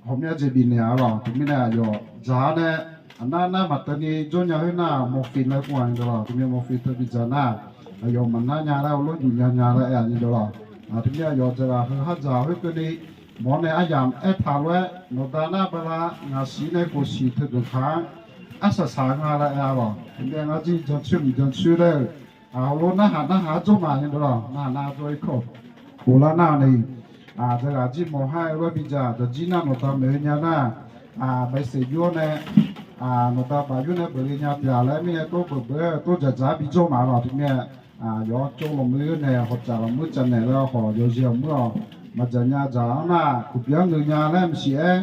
ghawqmya jeq bifnaeq-a lawq. Teumirnae aqyawf dzaq-awr nae, aqnar nar maqteuini jawr nya khoer nar mawqfiq laer kur-a ni dawq lawq. Teumirnae mawqfiq teu bidzaq nar, aqyawf maqnar nya laer heulof yuf nya nya laer aer-a ni dawq lawq. Teumirnae aqyawf dzaqghaq heu khardzaq khoer keuvni mawr nae aryamq aertaq lof-aer nawqda nar bala ngaq siq nae khof siq teuganq kaq-anr arsaq saq nga laer aer-a lawq. Teumirnae ngar jir jancoer mq jancoer laer-euq, heulof narhaq narhaq-aer jawr ma ni dawq lawq. Narhaq nar jawr-ir kawq. Ghoflar nar ni, dzaqghaq jir mawq har-eu gharbi dzaq dawqjir nar nawqda maeq-eu nya nar, maqsiq jur-awr nae, Nawqda baf yur nae beuf le nya taef-a laer mirnae tov beuf beuf tov dzaqdzaq-aer bijawr ma lawq. Teumirnae yawqha tsov lawqmuir nae hawqtsaf lawqmuir tsaf naeq laer khawf yawzeu lawqmuir-awq. Maqdzaq nya dzaq-anr nar kuqbyan ngeur nya laer maqsiq-aer,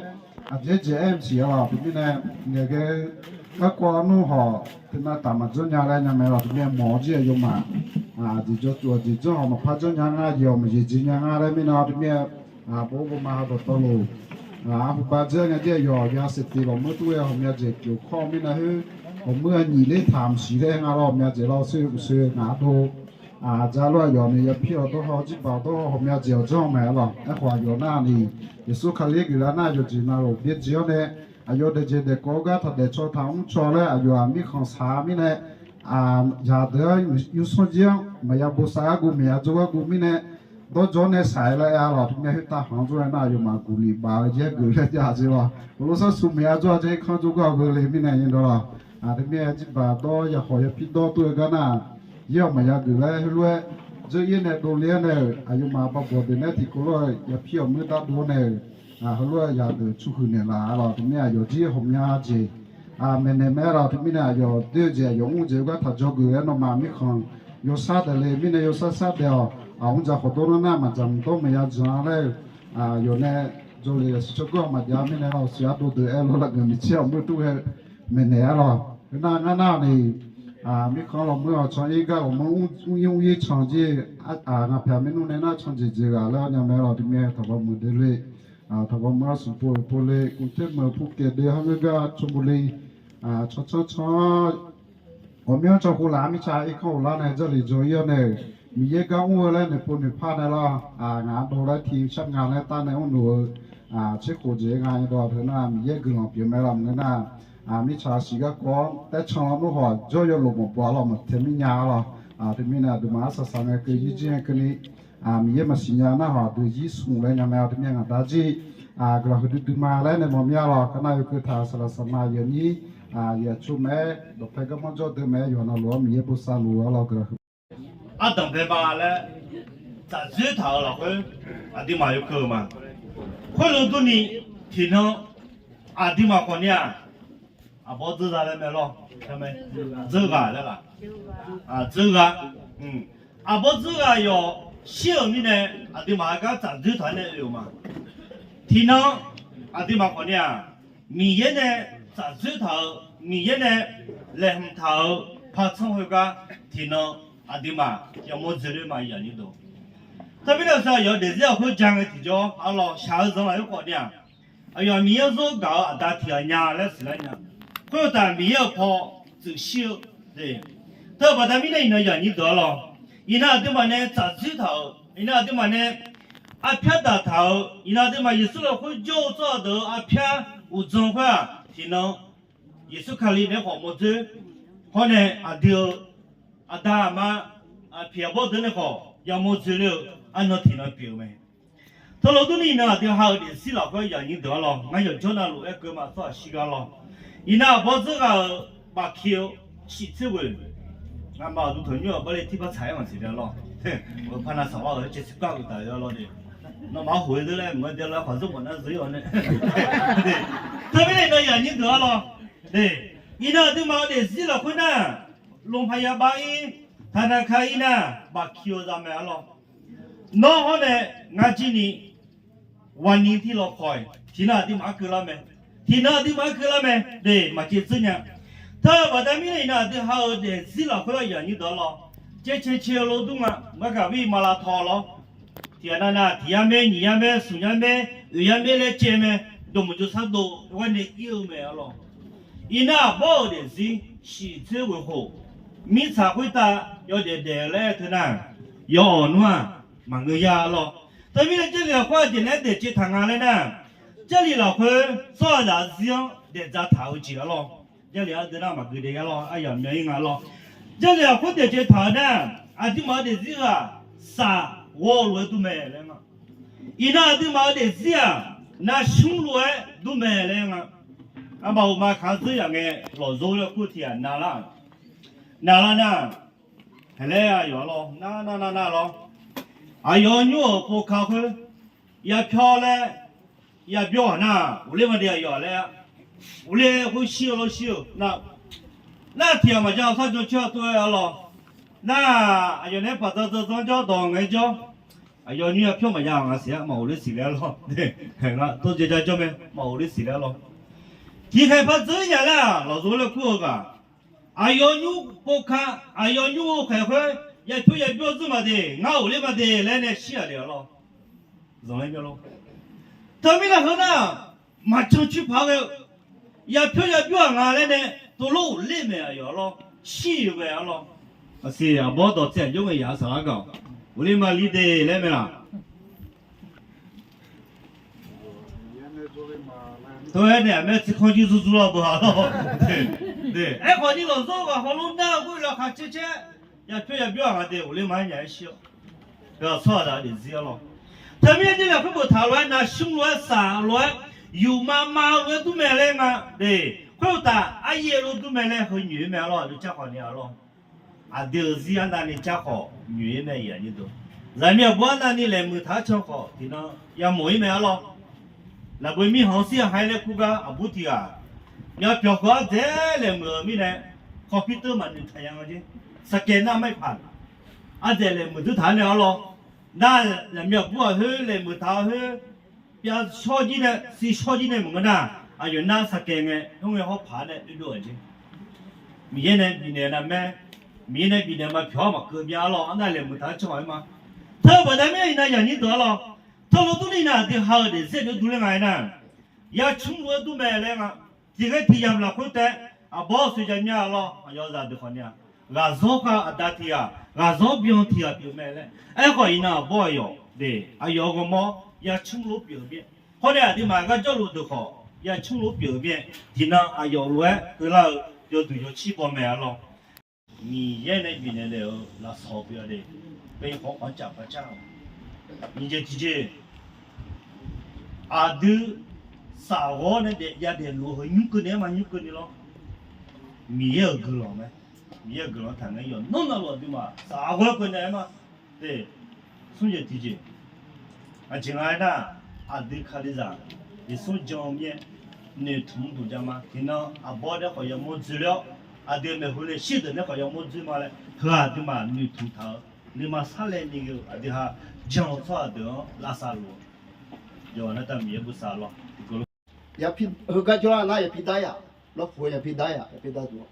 aqjeq jeq-aer maqsiq-a lawq. Teumirnae ngaeqghae garkawv nmr hawq teunav taf maqdzanr nya laer nya mae lawq. Teumirnae mawq-awr jir-aer yawmaf aqjeq jawr tsuf aqjeq janr hawq maqpar janr nya ngar jeq-awq maqjeq jeq nya ngar laer mirnae teumirnae bov bov ma ha dawqtawvluf arhuba dzeur nya jir-aer yawq ya saef tiq lawqmuir tur-aer ghawqmya jeq pyeuf kawr mirnae khoer, ghawqmuir-a nyiq ler taq maqsiq laer nga lawq. Ghawqmya jeq lawr soer uqsoer ngaq-anr dov dzaq lof-aer yawq ni yapir-awr dawr haw jirbaq-awr dawr haw ghawqmya jeq-awq janr mae-a lawq. Aerkhawf aqyawf nar ni Yeqsur Kali guiqlanq nar yawqjeq navluf byaerdzae-awr nae aqyawf daefjeq daefkawv-eu gar taqdaef caw taq mr caw laer aqyawf-aq mirkhanq saq-a mirnae, zaqdeuq-anr yursanr jir-anr maqya bosav-aer guv maqya dzawr-aer guv mirnae dawrjawr nae saq-aer laer aer-a lawq. Teumirnae khoertav khanq-anr dzawr-aer nar aqyawfmaf guqliq baf-eu jeq-aer geuf laer jav-a jeq lawq. Heulof sarsuq maqya dzawr-a jeq-aer kanr dzawr gar-eu le mirnae nyiq dawq lawq. Teumirnae jirbaq dawr yakhawf yapir dawr tur-eu gar nar, yaer-awq maqya geuf laer heulof-aer dzeur-ir nae dovle-awr nae-euq aqyawfmaf bavbawq deuq nae tiqkawv lof-aer yapir ghawqmuir dardov-awr nae-euq heulof-aer zaqdeuq tsawrhuiq naeqlaf-a lawq. Teumirnae aqyawf jir ghawqmya jeq maeqnaeq mae-a lawq. Teumirnae aqyawf doer-eu jeq aqyawf mr-eu jeq-eu gar taq dzawgeuf-aer nawmaf mirkhanq yawsar daefle mirnae yawsar sar daef-awq. Aqmr dzaq khawf dawr nar nar maqdzaq mq dawr maqya dzaq-a laer-eu yawf nae dzawgeuf yasiq tsawrganr maqjav mirnae lawq. Siq ardov deuq aer lof lafgeuf miqtser ghawqmuir tur-aer maeqnaeq-a lawq. Heunar ngar nar ni mirkhanq lawqmuir-awq can-ir gar lawqmuir mr-ir mr-ir can jir ngaq pyaeq maernmr nae nar can jeq jeq ghaq laer-awr nya mae lawq. Teumirnae taqbav muiq dele, taqbav muiq-awr smq pov-euq pov le, กรุงเทพ meuq pov kaeq de har ngeur gar can bo le, can canr can-awr ghawqmyanr can khov laf-a mirtsa irkanr ghoflar nae jarlif jan-ir-awr nae-euq Miqyaer gar mr-eu laer noeqpov noeqpar nae lawr, ngaq-anr dov laer tiq shar nga laer tar nae mrluf-eu tserkhof jeq nga-a dawq teu nar Miqyaer guiqlanq pyeuf mae lawq. Maqngeur nar mirtsaq siq garkawv-anr taer can lawnmr hawq jawr yawlof maqpov-a lawq maqtaeq mir nya-a lawq. Teumirnae aqduimaf arsaq saq ngae keuv yir jir ngae keuvni Miqyaer maqsiq nya nar hawq aqdui zir smq laer nya mae-a. Teumirnae ngaq da jir guiqlanq huiqdui dui ma laer nae mawf mir-a lawq. Kar nar yawkeuv taq saqlaq saqma yawnyir yaqtsu mae-aer dawqpae garmanr jawr deuq mae-aer yawqha navluf-anr Miqyaer bosav luf-a lawq guiqlanq huiq Ardanq bae ba laer tsafdzoer taq-euq lafkhoer aqduimaf yawkeuv-eu ma. Khoerlof durni tiqnan aqduimaf khawf ni-aq, aqbawr dzeur za laer mae lawr, dzeur ghaq laer laf, dzeur ghaq, aqbawr dzeur ghaq yawf shir-euq mirnae aqduimaf-aer gar tsafdzoer taq-aer nae oe-euq ma. Tiqnan aqduimaf khawf ni-aq, Miqyaer nae tsafdzoer taq-euq, Miqyaer nae laeqhmq taq-euq partsanr khoergar tiqnan aqduimaf yamawr dzoerler ma yaqnyir deuq. Teumirnae aqsur aqyawf daefzir lafkhoer ja ngae tiqjawr arlawq shaq-eu zanq lafkhoer khawf ni-aq, aqyawf Miqyaer-anr zor gaq-eu aqda tiq ghaq nya laer siqlar nya. Khoeruqtaf Miqyaer-euq paw tsuif shir-eu, teu baqda mirnae iqnan yaqnyir deuq arlawq, iqnan aqduimaf nae tsafdzoer taq-euq, iqnan aqduimaf nae arpyar daq taq-euq, iqnan aqduimaf Yeqsur lafkhoer jawr-eu tsawrhaq deuq-euq arpyar uqdzan khoer-aq tiqnan Yeqsur Kali naeq-aer khawf mawrdzoer hawr nae aqdui-eu aqda aqma aqpiq aqbawr deuq nae khawf yamawr dzoerler-eu arnan tiqnan pyeuf-eu mae. Teulof durni iqnan aqdui ha-eu daefzir lafkhoer yaqnyir deuq arlawq, ngar yawqjawr navluf-aer keuv ma tsawrhaq shir gar lawr. Iqnan aqbawr dzeur ghaq-euq bafki-eu shiftser ghoeq, ngamaf aqdui tanqnymr-aq barle tirbar tsaq-aer maqsiq dae lawr. Aqpar nav saqlar-euq caev sirkar-eu taf-eu arlawr de. Nawmaf-anr hoq-aer deur laer mq-aer dae lawr khaqzeur mawf nar zeur-ir-awr nae. Teumirnae iqnan yaqnyir deuq arlawq, iqnan aqduimaf-eu daefzir lafkhoer nar, lmqpaq yabav-ir, taqnaqka-ir nar bafki-eu za'mae arlawq. Nawr hawr nae ngar jir ni wani tirlawq kawq-iq tiqnan aqduimaf-anr keuvlar mae. Tiqnan aqduimaf-anr keuvlar mae de, maqcaev dzeur nya. Teu baqda mirnae iqnan aqdui ha-eu daefzir lafkhoer yaqnyir deuq arlawq, caev cae cae-eu lof dur nga. Ngar gaq vir maqlav taw lawr. Tiq ghaq nav nav tiq yar maer nyiq yar maer smq yar maer oeq yar maer laer caev mae. Dawqmuiq jawrshar dov gharnae ir-eu mae arlawq. Iqnan aqbawr-euq daefzir shiftser ghoeq khof, mirtsaq khoertav yawdaef daef-eu laer teu nar, yawawq nmr-aq maqngeur ya arlawq. Teumirnae Jarlif lafkhoer aqjeq naeq-aer daefcaev taq nga laer nar, Jarlif lafkhoer tsawrhaqzaq zir-anr daefdzaq taq-eu jeq arlawq. Jarlif ardeuv nar maqgeu daef ya lawr, aryamq myan-ir nga lawr. Jarlif lafkhoer daefcaev taq-eu nar, aqduimaf-eu daefzir ghaq saf ghawr-eu lof-aer dur mae laer nga. Iqnan aqduimaf-eu daefzir-aq, navshmr lof-aer dur mae laer nga. Armaf uqma kaq-anr dzeur yaf ngae, lawqzor laer kur tiq ghaq navlar, navlar nar, haeqlaer aqyawf arlawr, nar nar nar nar lawr. Aqyawf nymr-euq pov ka khoer yapyawr laer yabyawr ghaq nar, uqler maqde aqyawf laer Uvle khoer shir-eu lawr shir-eu nar, nar tiq ghaq maqjav-eu sar jawr caer-a tov-aer arlawr. Nar aqyawf naeq-aer paqdzan dzan dzanr jawr dawq ngae jawr, aqyawf nymr yapyawr maqjav nga siq-aer maqghofler siqle arlawr. Tawrdzae ja jawr mae maqghofler siqle arlawr. Tiqkhaeq par dzeur nya laer-aq lawqzor laer kur-eu ghaq, aqyawf nymr pov ka, aqyawf nymr-eu khaeq khoer yapyawr yabyawr dzeur ma de, ngar ghofler ma de laer nae shir-aq de arlawr. Zanqler myanr lor. Teumirnae heu nar, maqcan coer paq ghae-eu yapyawr yabyawr-aq nga laer nae tov lor ghofler mae aqyawf arlawr. Shir-euq mae arlawr. Aqsiq aqbawr dawqtsaev aqjox ngae yaf-eu saqlar gaq-awq. Ghofler ma li de laer mae laq. Tov-aer nae aqmaer tsiqkanr jir zurzu lar beu-a lawr. Aerkhawf ni lawqzanr ghaq hawlof nar-eu ghoer laqkhaq caer caer yapyawr yabyawr-aq nga de ghofler ma-aer nya-aer shir-awq. Ghaq tsawrhaq daq daefzir arlawr. Teumirnae jir lafkhoer boftaq lof-aer navshmr lof-aer saq lof-aer yufmav mav lof-aer dur mae laer nga de. Khoeruqtaf aryaer lof dur mae laer heu nyoeq-ir mae arlawr. Aqdui carkhawf ni arlawr. Aqdui-euq zir arnavni carkhawf nyoeq-ir mae iq aqnyir deuq. Zaqmiq aqbur arnavni laeqhmq taq-aer can khawf tiqnan yamawf-ir mae arlawr. Lafboeq mirkhanq-anr shir-a ha-ir laer kur gar aqbur tiq ghaq myavpyawq heu ardzaeq-aer laeqhmq-euq mirnae, computer maqnoeq taq nya nga jer. Saqkaeq nar maerpaq ardzaeq laeqhmq dzeur taq-aer nae arlawr. Nar zaqmiq aqbur ghaq khoer laeqhmq taq-eu khoer, pyav shawr jir nae siv shawr jir nae maqngeur nar, aqyawf nar saqkaeq ngae hawr ngae hawr paq-aer nae oedov-aq jer. Miqyaer nae bifnaeq navmaer, Miqyaer nae bifnaeq ma pyawq-anr maqkeuv myav arlawr. Arnav laeqhmq taq-aer can ghaq-aer ma. Teu baqda mir-a iqnan yaqnyir deuq arlawr. Teulof durni nar aqdui ha-eu daefzir aqjox durler nga-aer nar, yacmr lof-aer dur mae laer nga. Tiq ghae tiq yamq lafkhoer taef, aqbawr soeqja mya arlawr. Aqyawf zaqdeuq khawf ni-a, ghaqzawr khav aqda tiq ghaq, ghaqzawr byan tiq ghaq pyeuf mae laer. Aerkhawf iqnan aqbawr aqyawf de, aqyawf ghawrmawr yacmr lof pyeuf-eu mir-aer, hawr nae aqduimaf gar jawrluf deuq khawf yacmr lof pyeuf-eu mir-aer, tiqnan aqyawf lof-aer keuvlar-eu yawduq yawcir baw mae arlawr. Miqyaer nae bifnaeq naeq-eu lafsawq pyeuf-a de. Paev khawf khanqcaf par car-awq. Nyiq jeq tiqjeq, aqdui safghawr nae daef yadaef luf-eu heu nymr keuvni-aer ma nymr keuvni lawr. Miqyaer-euq guiqlanq mae. Miqyaer-euq guiqlanq taqngaer yawqnan navluf aqduimaf safghawr keuvni-aer ma. Smr jeq tiqjeq, aqjeq nga-aer nar, aqdui Kalizaq Yeqsur jan-eu mir-aer noeqtmq mr duq ja ma. Tiqnan aqbawr nae khawf yamawr dzoerler-awr, aqdui maeqhu nae shir deuq nae khawf yamawr dzoer ma laer, heu-aq aqduimaf noeqtmq taq-eu nuima sarlaevni ghae-eu aqdui ha jan-eu tsawrhaq deuq-anr lavsav luf-eu, yawqghaq nar tav Miqyaer bosav lawr. Heugar jawr-a nar yapir dar yaq, lawrpuq-eu yapir dar yaq, yapir dar duq-a.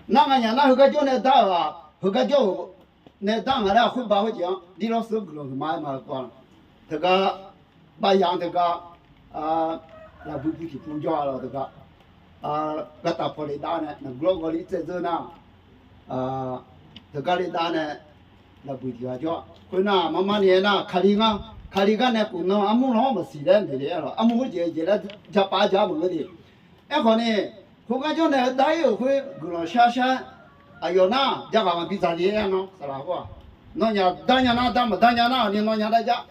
Nar nganyaf nar heugar jawr nae dar-euq-aq, heugar jawr-euq nae dar nga laer-aq, khoerba khoerjeq-anr dirlawr seur guiqlanq huiqma-aer ma-eu kawv-a. Teugar bav yaq-anr teugar, laqbui bui tiqpov jawr-a lawr teugar, gartaf paw le dar nae naqguq lawr ghawrli tsaev dzeur nar, teugar le dar nae laqbui tiq ghaq jawr-a. Khoernar marmar ni-aer nar, Kali ngar, Kali gar nae khofnan armur lanr-anr maqsiq laer noeq le-aer lawq. Armur khoerjeq jeq laer japaf-aer ja maqngeur de. Aerkhawf ni, khoergar jawr nae-eu dar-ir-euq khoer guiqlanq shar shar-aer, aqyawf nar jaghaq maqbi dzaq le-aer nar saqlaq khoer-aq, nawnyaf dar nya nar dar, maqdar nya nar-aq ni nawnyaf dar jar.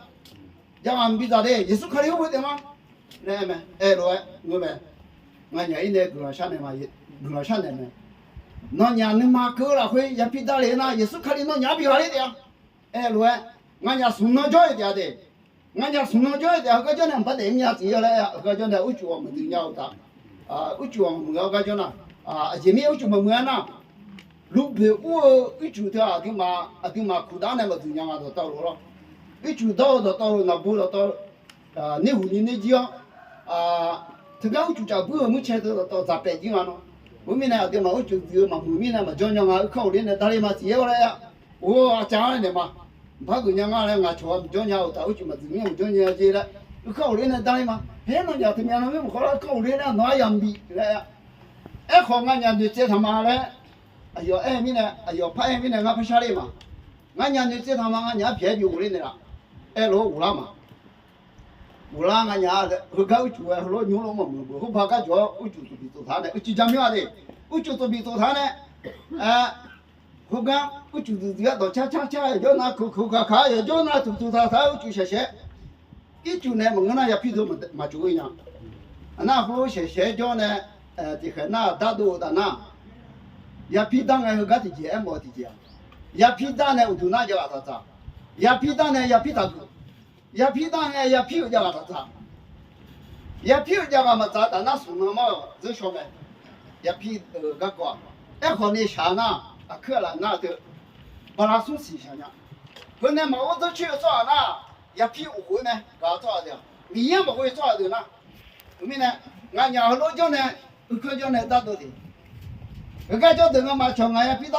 Jaghaq maqbi dzaq de, Yeqsur Kali-anr ghoe taef ma laer aer mae. Aerlof-aer ngeur mae. Nganyaf-ir nae guiqlanq shar naeq ma, guiqlanq shar naeq mae. Nawnyaf nuima keuv-eu lafkhoer yapir dar le nar, Yeqsur Kali nawnyaf-anr bi ghaqler taef-a. Aerlof-aer nganyaf smq nan jawr-eu taef-a de. Nganyaf smq nan jawr-eu taef-a. Heugar jawr nae mq bar daef mya tiq-ir-a laer, heugar jawr nae uqcuf ghawqmuiq duq nya-eu taf. Uqcuf ghawqmuiq-eu heugar jawr nar, aqjeq mir-aer uqcuf maqmuiq-aer nar, lubeuq ur-eu uqcuf teu-aq, aqduimaf kuqdar nae maqduq nya nga dawqtawvluf lawr. Uqcuf dawr-eu dawqtawvluf, naqbo dawqtawv, nirhuq ni nirjir-awr, teugar uqcuf caf buir-euq muircae teu dawqtawv dzaqpaef jir nga nawr. Khoermirnae aqduimaf uqcuf duq-eu maqmuiq mirnae maqjawr nya nga. Uqkar ghofler nae darler ma tiq-aer-awr laer-a. Or, aqcaf-anr naeq ma. Mq bar geuf nya nga laer ngaq cawq-a maqjawr nya-euq taf, uqcuf maqdui mir-a maqjawr nya jeq laer, uqkar ghofler nae darler ma. Haer nawnyaf teumya nan mir maqkhawf lar uqkar ghofler nar nawq-ar yamq bif laer-a. Aerkhawf nganyaf noeqtsaev taq ma laer, aqyawf aer-eu mirnae, aqyawf par aer-eu mirnae ngar par shar ler ma. Nganyaf noeqtsaev taq ma, nganyaf-anr pyaeq-aer bi ghofler naeq laf. Aerlof-aer ghoflar ma. Ghoflar nganyaf-a, heugar uqcuf-aer heulof nymr lof maqmuiq beu, khoerba gar jawr-awr uqcuf tsof bif tsof taq nae uqcif jaqmyawr-a de. Uqcuf tsof bif tsof taq nae, khoergar uqcuf duidui-aer dawqcar car car yawqjawr nav kuq kuq kaq kaq yawqjawr nav tuq tuq taq taq-aer uqcuf shaeqshaeq-aer ircuf nae maqngeur nar yapir deuq maqcuf-eu nya. Aqnar khoer shaeqshaeq-aer jawr nae, tiqkhaeq nar dardov-eu taf nar, yapir dar ngae heugar tiqjeq aermawf-eu tiqjeq-aq, yapir dar nae uqduq nar jav ghaq taq taq. Yapir dar nae yapir taqduq. Yapir dar ngae yapir-euq jav ghaq taq taq. Yapir-euq jav ghaq maqdzaq taf nar, smq nan mar-euq dzeur shaw mae. Yapir-euq garkawv-aq, aerkhawf ni shaq nar, aqkuir aqlaf nar teu bala smr siq shaq nya. Heu nae maqghov dzeur coer-eu tsawrhaq nar, yapir uqkhof-aer mae. Gaq-eu tsawrhaq deuq-aq, Miqyaer maqghoe-eu tsawrhaq deuq nar, teumirnae nganyaf heulof jawr nae, uikeuv jawr nae dardov de. Heugar jawr deuq ngamaf cawq ngaq yapir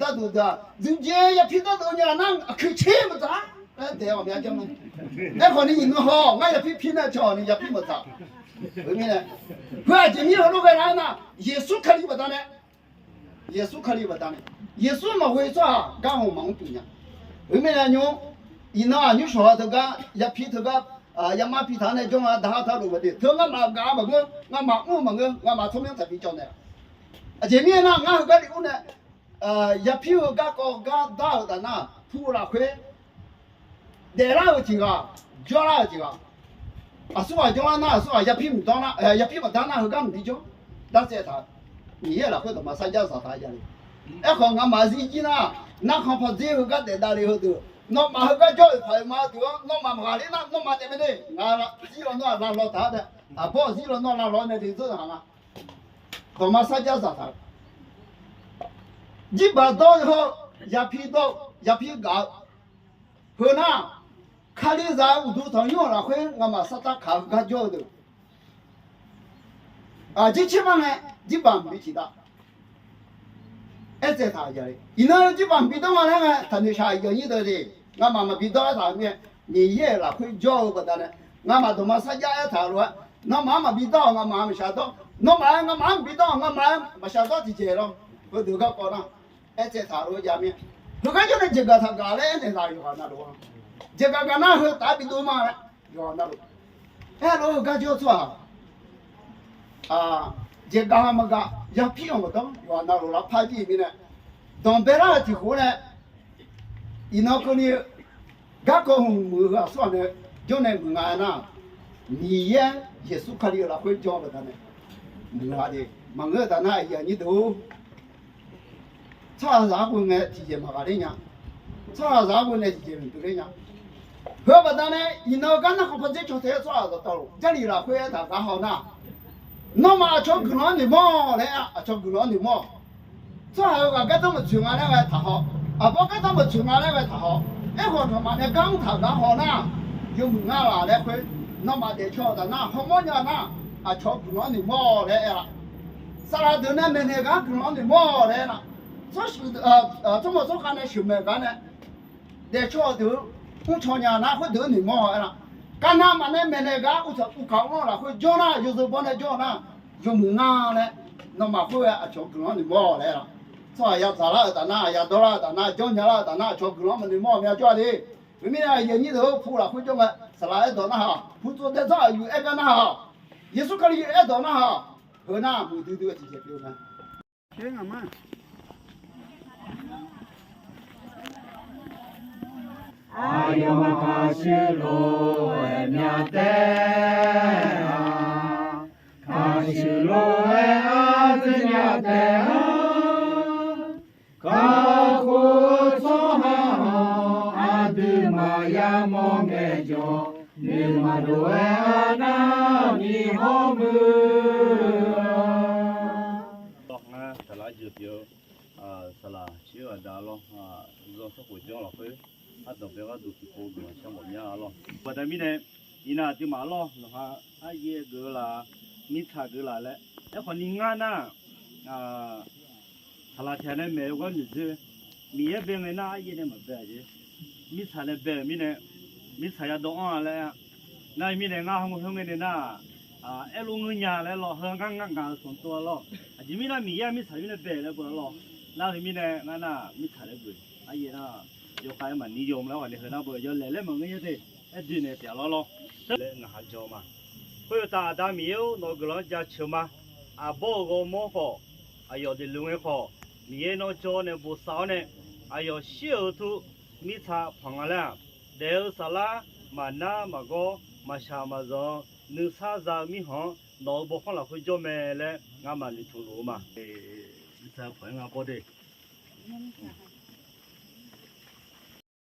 dardov deuq-aq, dzuqjeq yapir dardov nya nar aqkuir tser maqdzaq-a. Aer daef-awq mya janr mae. Aerkhawf ni iqnan haw ngar yapir pir nae cawq ni yapir maqdzaq. Khoermirnae, heu aqjeq mir heulof ghae nar aernar, Yeqsur Kali baqdanae Yeqsur Kali baqdanae, Yeqsur maqghoe tsawrhaq gar hmq maqmr pyeuf nya. Khoermirnae nymr, iqnan aqnymr shawq-a teugar yapir teugar, yamar pi taq-anr nae jawr nga daq-a taq lof-a de. Teu ngamaf gaq-a maqngeur, ngamaf mr-eu maqngeur, ngamaf tsawrmyanr taqbi cawv naeq-a. Aqjeq mirnae nar, ngar heugar li ur nae, yapir-eu garkawv gar dar-euq taf nar, pu lafkhoer daeflar-euq tiq ghaq, jawrlar-euq tiq ghaq, aqsurghaq jawrlar nar aqsurghaq yapir mqdar nar, yapir maqdar nar heugar mqbi jawr. Dartsaev taq, Miqyaer lafkhoer dawqma sarjax zaqtaq ya le. Aerkhawf ngamaf zir jir nar, narkhan pawdzer heugar daef davle heudeuq, nawmaf heugar jawr-euq paq-euq ma deuq-anr nawmaf maqghaqler nar nawmaf taef mae de. Ngaq zir lawnmr-aq lavlaw taq-a dae, aqbawr zir lawnmr-aq lavlaw-awr nae de zeur-aq nga. Dawqma sarjax zaqtaq-eu jirbaq dawr-eu heu, yapir dawr-eu, yapir gaq-eu, heu nar, Kalizaq-eu uqduq tanqnymr-euq lafkhoer ngamaf sartav kaq-eu gar jawr-eu deuq, aqjir tser mar ngae, jirbaq mqbi tiq dav. Aertsaev taq-a le. Iqnan jirbaq mqbi dawr nga laer ngae, taqnoeq shaq yawnyir deuq de. Ngamaf maqbi dawr-aer taq-eu mirnae, Miqyaer-euq lafkhoer jawr-eu baqdanae, ngamaf dawqma sarjax aertaq-eu lof-aer, nawmaf-anr maqbi dawr-awq, ngamaf-anr maqshaq dawr. Nawmaf-aer ngamaf-anr maqbi dawr-awq, ngamaf-aer maqshaq dawr tiqjeq lawr. Heudeuq garkawv nar, aertsaev taq-eu lof-aer jav mir-a. Heugar jawr nae jeqgaq taqgaq laer aernaeq taq yawqghaq navluf-a. Jeqgaq gaq nar heu taf-aer bidov ma laer yawqghaq navluf. Aerlof-aer heugar jawr tsawrhaq jeqgaq maqgaq yapir-anr maqdawr yawqghaq navluf lavpar jir-euq mirnae, danqbae lar-euq tiq khof-aer nae, iqnan keuvni-eu garkawv hmq muiq-eu heu aqsurghaq nae jawr nae muiq nga aernar, Miqyaer Yeqsur Kali-euq lafkhoer jawr-eu baqdanae muiq nga de. Maqngeur-eu taf nar aqyuif aqnyir deuq-or, tsawrhaqzaq-anr ghoe ngae tiqjeq maqghaqler nya. Tsawrhaqzaq-anr ghoe nae tiqjeq maqdov ler nya. Heu baqdanae iqnan-eu gar narkhan pawdzer caw tae-aer tsawrhaq dawqtawvluf Jarlif lafkhoer aertaq gar haw nar, nawmaf aqcawq guiqlanq-anr noeqmawr laer, aqcawq guiqlanq-anr noeqmawr-awq. Tsawrhaq-euq ghaq gardanr maqtsoeq nga laer ghae taqhaw, aqbawr gardanr maqtsoeq nga laer ghae taqhaw. Aerkhawf nawmaf nae gar mr taq gar haw nar, yawmuiq nga laf laer khoer, nawmaf daefcaw-eu taf nar hawmawr nya nar, aqcawq guiqlanq-anr noeqmawr-awq laer aer-a. Saqlaq deuq nae maeqnaeq gar guiqlanq-anr noeqmawr-awq laer aer-a. Tsawrmawq tsawrkhav nae sheuqmaeq gar nae daefcaw-eu deuq-anr mrcaw nya nar khoerdeuq-anr noeqmawr-awq aer-a. Kavnavmaf nae maeqnaeq gar uqtaf uvkaq uvlanr lafkhoer jawr nar, yawzeu bawr nae jawr-eu nar, yawmuiq nga laer, nawmaf khoer-aer aqcawq guiqlanq-anr noeqmawr-awq laer aer-a. Tsawrhaq ya dzaqlar-euq taf nar, ya dawrlar-euq taf nar, jawr nyalar-euq taf nar aqcawq guiqlanq maqnoeqmawr-awq mya jawr-a de. Khoermirnae aqyuif aqnyir deuq-or, pu lafkhoer jawr ngae saqlaq aerdawq narhaq, pu tsov dae dzanr aqyuif aer gar narhaq, Yeqsur Kali aerdawq narhaq, heu nar muiqdui dui-eu tiqjeq pyeuf-eu mae. Aqyawfmaf kaqshuir lof-aer myaq taef-a, kaqshuir lof-aer ardzer myaq taef-a, kakhof-eu tsawrhaq-awq aqdui maqya mawr ngaejawr, nuima lof-aer arnavni hawmuiq-a. Ngar saqlaq jeuq pyeuf-eu saqlaq shir-eu aqda lawr, zanr sarkhof janr lafkhoer, ardanqbae gharduq tiqpov guiqlanq sharmawf mya-a lawr. Baqda mirnae, iqnan aqduimaf lawr, nawqha aryaer geuf-eu laf, mirtsaq geuf laf laer, aerkhawf ni ngar nar, saqlaq tiq ghaq nae maeq-eu gar noeqdzoer, Miqyaer bae ngae nar aryaer nae maqbae-a jeq, mirtsaq nae bae-euq mirnae, mirtsaq yadawv anr-a laer, nar-eu mirnae ngar hawmawr khoerngae nae nar, aerlof ngeur nya laer lawr, heu ngar ngar ngaq-euq sanqtov-a lawr. Aqjeq mirnae Miqyaer-aq mirtsaq mirnae bae laer beu-a lawr. Nar-eu mirnae ngar nar mirtsaq laer beu-eu aryaer nar, yawkhav-aer maqnir yawm laer ghaq nae heu nar beu yawlaeq laer maqngeur nya de. Aer doe nae pyaf lawr lawr. Laer ngaq ha jan ma. Khoertaf Aqda Miqyaer-or, nawq-eu guiqlanq-anr jaceuq ma. Aqbawr-euq ghawrmawr khawf, aqyawf daefluf ngae khawf, Miqyaer nawr jawr nae bosav-awr nae, aqyawf shir-euq teu mirtsaq panq nga laer-aq, daef-eu saflar maqnar maqgawr, maqshaq maqzanq-eu nuisar za-eu mirkhanq-anr nawq-euq bawkhanr lafkhoer jawr mae laer ngamaf noeqtmq luf-eu ma. Mirtsaq panq-aer nga bawr de.